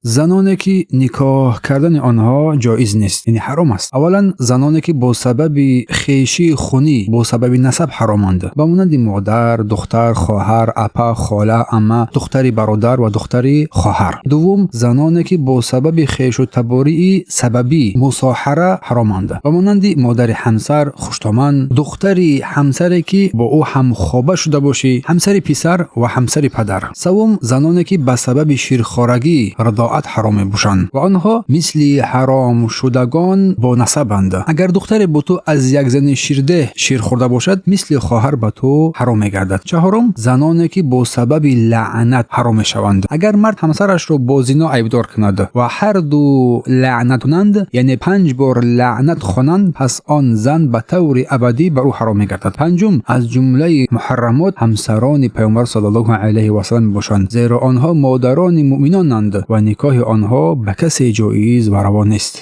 Заноне ки никоҳ кардани онҳо ҷоиз нест, яъне ҳаром аст. Аввалан, заноне ки бо сабаби хешии хунӣ, бо сабаби насаб ҳароманд, ба монанди модар, духтар, хоҳар, апа, хола, амма, духтари бародар ва духтари хоҳар. Дуввум, заноне ки бо сабаби хешу табории сабабӣ, мусоҳара ҳароманд, ба монанди модари ҳамсар, хуштоман, духтари ҳамсаре ки бо ӯ ҳамхоба шуда бошӣ, ҳамсари писар ва ҳамсари падар. Севум, заноне ки ба сабаби ширхорагӣ, радоат ҳаром мебошанд ва онҳо мисли ҳаромшудагон бо насабанд. Агар духтаре бо ту аз як зани ширдеҳ шир хӯрда бошад, мисли хоҳар ба ту ҳаром мегардад. Чаҳорум, заноне ки бо сабаби лаънат ҳаром мешаванд. Агар мард ҳамсарашро бо зино айбдор кунад ва ҳарду лаънат кунанд, яъне 5 бор лаънат хонанд, пас он зан ба таври абадӣ бар ӯ ҳаром мегардад. Панҷум, аз ҷумлаи муҳаррамот ҳамсарони Паёмбар саллаллоҳу алайҳи васаллам мебошанд, зеро онҳо модарони муъминонанд ва никоҳи онҳо ба касе ҷоиз ва раво нест.